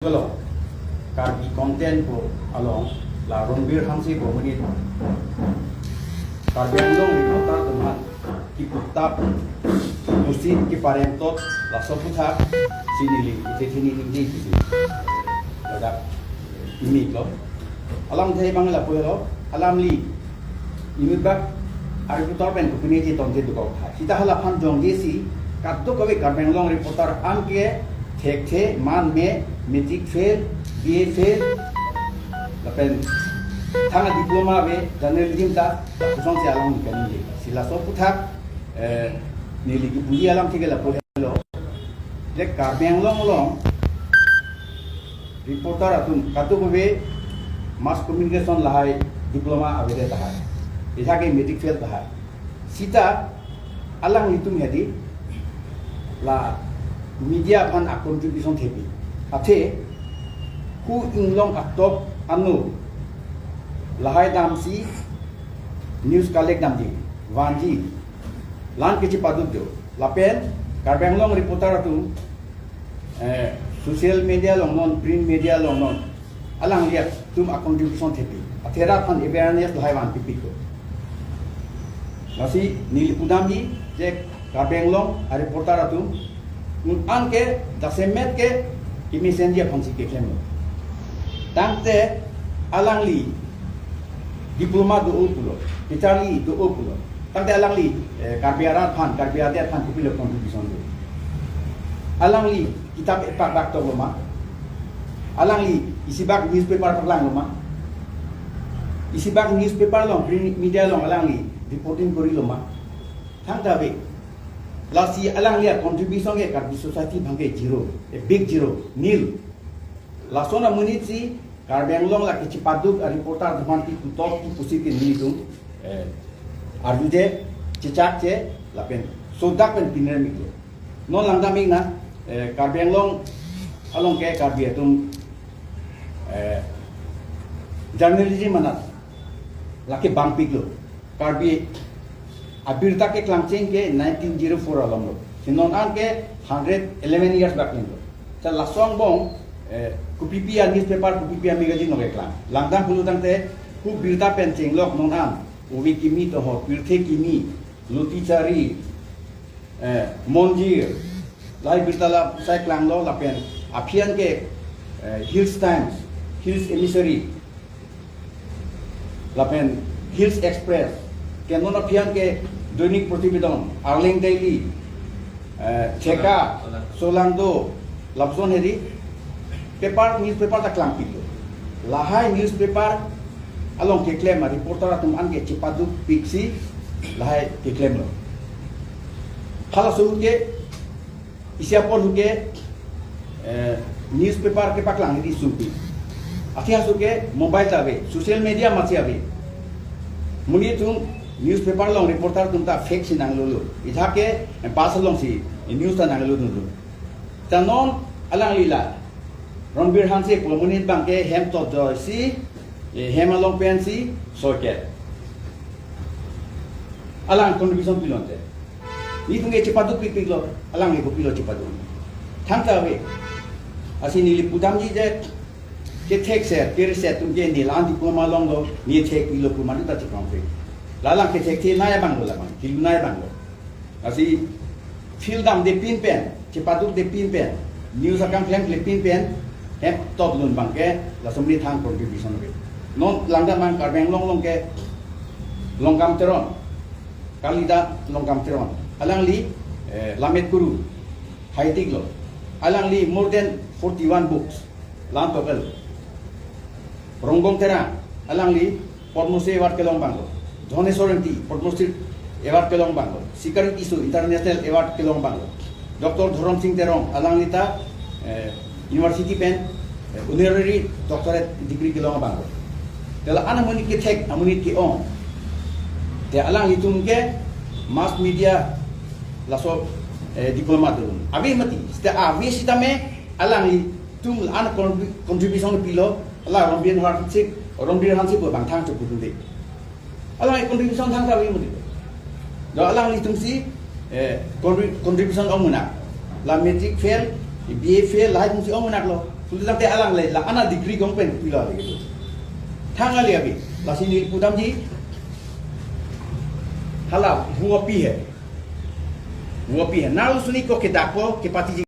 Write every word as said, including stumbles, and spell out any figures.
Hello, Karbi Content pu along la Ronbir Hanse pu amonit Karbi Anglong Reporter atum aphan kiputap pusi kiparengtot laso aphuthak si neli ite thini ningje pusi ladak imiklo. Alamthe abang lapu helo, alamli inut bak a-reporter pen kukuneji tongje dokok tha. Sita halaphan jongje si kadokave Karbi Anglong Reporter anke thekthe, man me, matric fail, B A fail, lapen thang diploma ave, journalism ta, lapuson si along kaningje. Si laso aphuthak, eh, neli kipuji alamthe ke lapu helo. Je Karbi Anglong along reporter atum kadokave mass communication lahai diploma avedet tahai. Ejake matric fail tahai. Sita alanglitum hedi la media aphan a-contribution thepi. Athe hu inglong atok ano lahai damsi news collect damji, vanji, la-an kechepaduk jo. Lapen Karbi Anglong Reporter atum, eh, social media along non, print media along non, alanglitum a-contribution thepi. Athe rat aphan awareness lahai vanpipiklo. Lasi neli pudamji je Karbi Anglong a-reporter atum non anke jasemet ke imesenji aphansi keklemlo. Tangte alangli diploma do-o pulo, kacharli do-o pulo. Tangte alangli, eh, Karbi arat aphan, Karbi adet aphan kopilo contribution do? Alangli kitap epak bak toklo ma? Alangli isibak newspaper paklanglo ma? Isibak newspaper along, print media along alangli reporting korilo ma? Thangta ave. Lasi alangli a-contribution ke Karbi society abangke zero, a big zero, nil. Lason amonit si Karbi Anglong la kechepaduk a-reporter atum aphan ti kutok ti pusi ke nelitum, eh, arjuje, chechakche, lapen sodak pen pinrem-iklo. Non langdam-ik nang, eh, Karbi Anglong along ke Karbi atum, eh, journalism anat lake bangpiklo. Karbi abirta keklangcheng ke nineteen zero four along lo. Si non anke hundred eleven years bak lo. Sa laso angbong, eh, kopipi a-newspaper, kopipi a-magazine lo keklang. Langdam pulo tangte, hu birta pen chenglok non an, ove kimi toho, pirthe kimi, luti chari, eh, monjir, lahai birta la sai klanglo lapen aphi an ke, eh, Hills Times, Hills Emissary, lapen Hills Express, ke non aphi an ke Doinik Protibedon, Arleng Daily, eh, Cheka, Solangdo, lapuson hedi paper, newspaper ta klangpiklo. Lahai newspaper along keklem a-reporter atum anke chepadukpiksi lahai keklemlo. Halaso ke isi apor hu ke, eh, newspaper kepaklang hedi supi. Athe halaso ke mobile ta ave, social media masi ave. Monit atum newspaper along reporter atum ta fake si nanglolo. Ejake, eh, bus alongsi, eh, news ta nanglolo. Ta non alangli la Ronbir Hanse pu amonit abangke hem tot joisi, eh, hem along pensi soiket. Alang contribution pilonte. Nelitum ke chepadukpikpiklo, alangli kopilo chepaduk? Thangta ave. Lasi neli pudamji je, kethekser, kereser atum ke ne la-an diploma longlo, ne thekpilo pu madu ta chepangpik. La alang kethekthe nai abanglo labang, kilu nai abanglo. Lasi field damde pinpen, chepadukde pinpen, news akam klemkle pinpen, hem tot lun abangke, laso amonit thang contribution ave. Non langdam nang Karbi Anglong along ke Longkam Teron, Kalida Longkam Teron. Alangli, eh, lammet kuru, haitiklo. Alangli more than forty-one books, la-an total. Rongbong Terang, alangli Padma Shri Award kelong abanglo. Dhoneswar Engti, Padma Shri Award kelong abanglo. Sikari Tisso, International Award kelong abanglo. Doctor Dhorom Sing Terong, alangli ta, eh, university pen, eh, honorary doctorate degree kelong abanglo. Te la-an amonit kethek, amonit ke-ong. Te alanglitum ke mass media laso, eh, diploma dun. Ave mati, seta ave sitame alanglitum la-an contribu-, contribution pilo, la Ronbir Hanse, Ronbir Hanse pu abang thang chokpudunde. Alangli contribution thangta ave mati. Do alanglitumsi, eh, contribu-, contribution ong munak. La matric fail, B A fail, lahai atumsi ong munaklo. Pulotangte alangle la-an a-degree kong pen pilo lagi tu. Thang kali abi. Lasi neli pudamji. Hala, hu api he. Hu api he. Nang suni ko kedakpo, kepatiji.